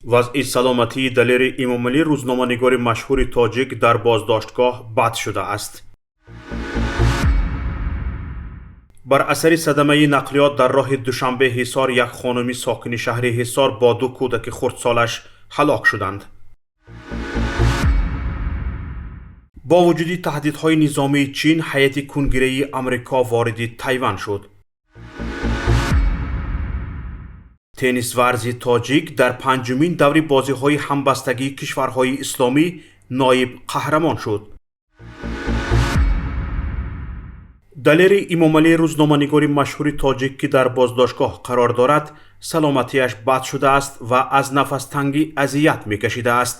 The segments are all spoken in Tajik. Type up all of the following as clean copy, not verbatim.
Вазъи саломатии Далери Эмомалӣ, рӯзноманигори машҳури тоҷик, дар боздоштгоҳ бад шудааст. Бар асари садамаи нақлиёт дар роҳи Душанбе-Ҳисор як хонуми сокини шаҳри Ҳисор бо ду кӯдаки хурдсолаш ҳалок шуданд. Бо вуҷуди таҳдидҳои низомии Чин, ҳайати Кунгирраи Амрико вориди Тайван шуд. Теннисварзи тоҷик дар панҷумин даври бозиҳои ҳамбастагии кишварҳои исломӣ ноиб қаҳрамон шуд. Далери Эмомалӣ, рӯзноманигори машҳури тоҷик, ки дар боздоштгоҳ қарор дорад, саломатиаш бад шудааст ва аз нафастангӣ азият мекашидааст.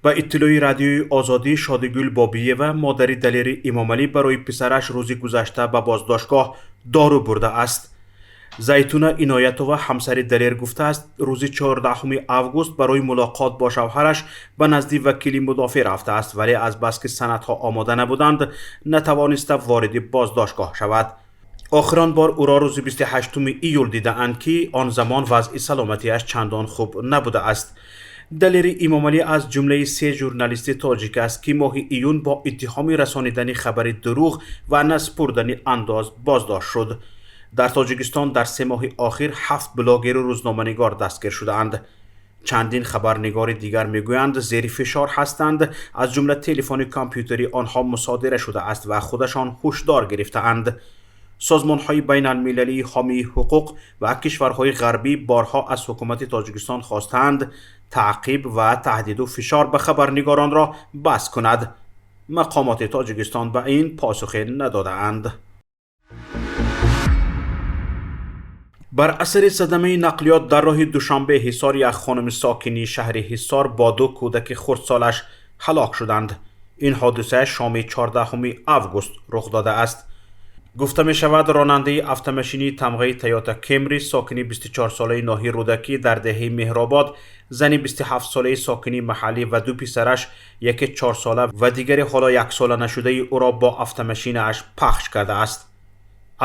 Ба иттилои Радиои Озодӣ, Шодигул Бобиева, модари Далери Эмомалӣ, барои писараш рӯзи гузашта ба боздоштгоҳ дору бурдааст. Зайтуна Иноятова, ҳамсари Далер, гуфтааст, рӯзи 14 август барои мулоқот бо шавҳараш ба назди вакили мудофеъ рафтааст, вале азбаски санадҳо омода набуданд, натавониста вориди боздоштгоҳ шавад. Охирон бор ӯро рӯзи 28 июл дидаанд, ки он замон вазъи саломатиаш чандон хуб набудааст. Далери Эмомалӣ аз ҷумлаи се журналисти тоҷик аст, ки моҳи июн бо иттиҳоми расонидани хабари дурӯғ ва наспурдани андоз боздошт шуд. Дар Тоҷикистон дар 3 моҳи охир ҳафт блогеру рӯзноманигор дастгир шудаанд. Чандин хабарнигори дигар мегӯянд, зери фишор ҳастанд, аз ҷумла телефони компютери онҳо мусодира шудааст ва худашон ҳушдор гирифтаанд. Созмонҳои байналмилалии ҳомии ҳуқуқ ва кишварҳои ғарбӣ борҳо аз ҳукумати Тоҷикистон хостаанд, таъқиб ва таҳдиду фишор ба хабарнигоронро бас кунад. Мақомоти Тоҷикистон ба ин посухе надодаанд. Бар асари садамаи нақлиёт дар роҳи Душанбе-Ҳисор як хонуми сокини шаҳри Ҳисор бо ду кӯдаки хурдсолаш ҳалок шуданд. Ин ҳодиса шоми 14 август рух додааст. Гуфта мешавад, ронандаи автомашинии тамғаи Тойота Кемри, сокини 24-солаи ноҳияи Рӯдакӣ, дар деҳаи Меҳробод зани 27-солаи сокини маҳаллӣ ва ду писараш, яке 4-сола ва дигаре ҳоло яксола нашудаи ӯро бо автомашинааш пахш кардааст.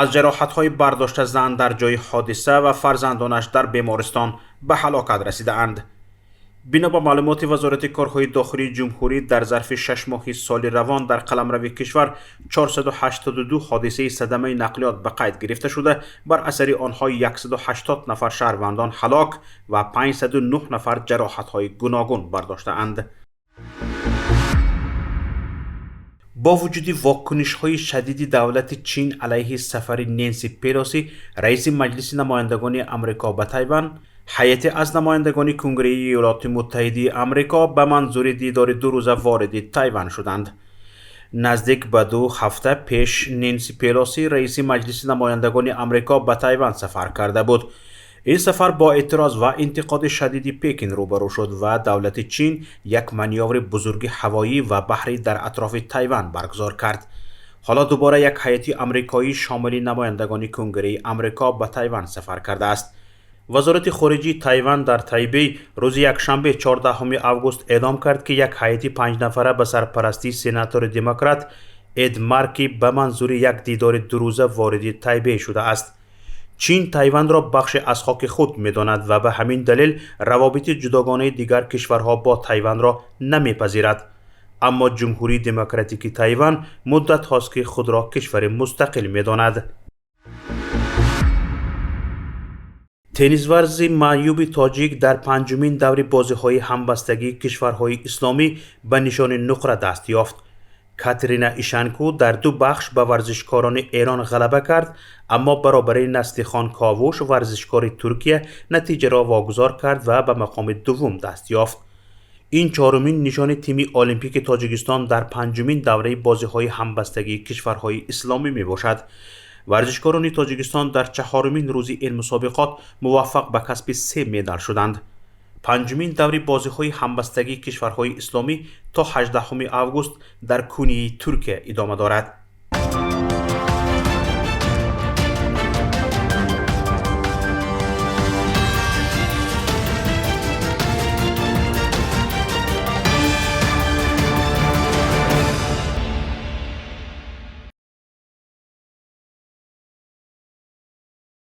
Аз ҷароҳатҳои бардошта зан дар ҷои ҳодиса ва фарзандонаш дар бемористон ба ҳалокат расидаанд. Бино ба маълумоти Вазорати корҳои дохилии ҷумҳурӣ, дар зарфи 6 моҳи соли равон дар қаламрави кишвар 482 ҳодисаи садамаи нақлиёт ба қайд гирифта шуда, бар асари онҳо 180 нафар шаҳрвандон ҳалок ва 509 нафар ҷароҳатҳои гуногун бардоштаанд. Бо вуҷуди вокунишҳои шадиди давлати Чин алайҳи сафари Ненси Пелоси, раиси Маҷлиси намояндагони Амрико, ба Тайван, ҳайате аз намояндагони Конгреи Иёлоти Муттаҳидии Амрико ба манзури дидори дурӯза вориди Тайван шуданд. Наздик ба 2 ҳафта пеш Ненси Пелоси, раиси Маҷлиси намояндагони Амрико, ба Тайван сафар карда буд. Ин сафар бо эътироз ва интиқоди шадиди Пекин рӯбарӯ шуд ва давлати Чин як манёври бузурги ҳавоӣ ва баҳрӣ дар атрофи Тайван баргузор кард. Ҳоло дубора як ҳайати амрикоӣ шомили намояндагони Конгреи Амрико ба Тайван сафар кардааст. Вазорати хориҷии Тайван дар Тайбей рӯзи якшанбе, 14 август, эълом кард, ки як ҳайати панҷнафара ба сарпарастии сенатори демократ Эд Марки ба манзури як дидори дурӯза вориди Тайбей шудааст. Чин Тайванро бахше аз хоки худ медонад ва ба ҳамин далел равобити ҷудогонаи дигар кишварҳо бо Тайванро намепазирад. Аммо Ҷумҳурии Демократикии Тайван муддатҳост, ки худро кишвари мустақил медонад. Теннисварзи маъюби тоҷик дар панҷумин даври бозиҳои ҳамбастагии кишварҳои исломӣ ба нишони нуқра даст ёфт. Катрина Ишанку дар ду бахш ба варзишкорони Эрон ғалаба кард, аммо баробари Наслихон Ковуш, варзишкори Туркия, натиҷаро вогузор кард ва ба мақоми дуввум даст ёфт. Ин чорумин нишони тими олимпики Тоҷикистон дар панҷумин давраи бозиҳои ҳамбастагии кишварҳои исломӣ мебошад. Варзишкорони Тоҷикистон дар чаҳорумин рӯзи ин мусобиқот муваффақ ба касби се медал шуданд. Панҷумин даври бозиҳои ҳамбастагии кишварҳои исломӣ то 18 август дар Кунии Туркия идома дорад.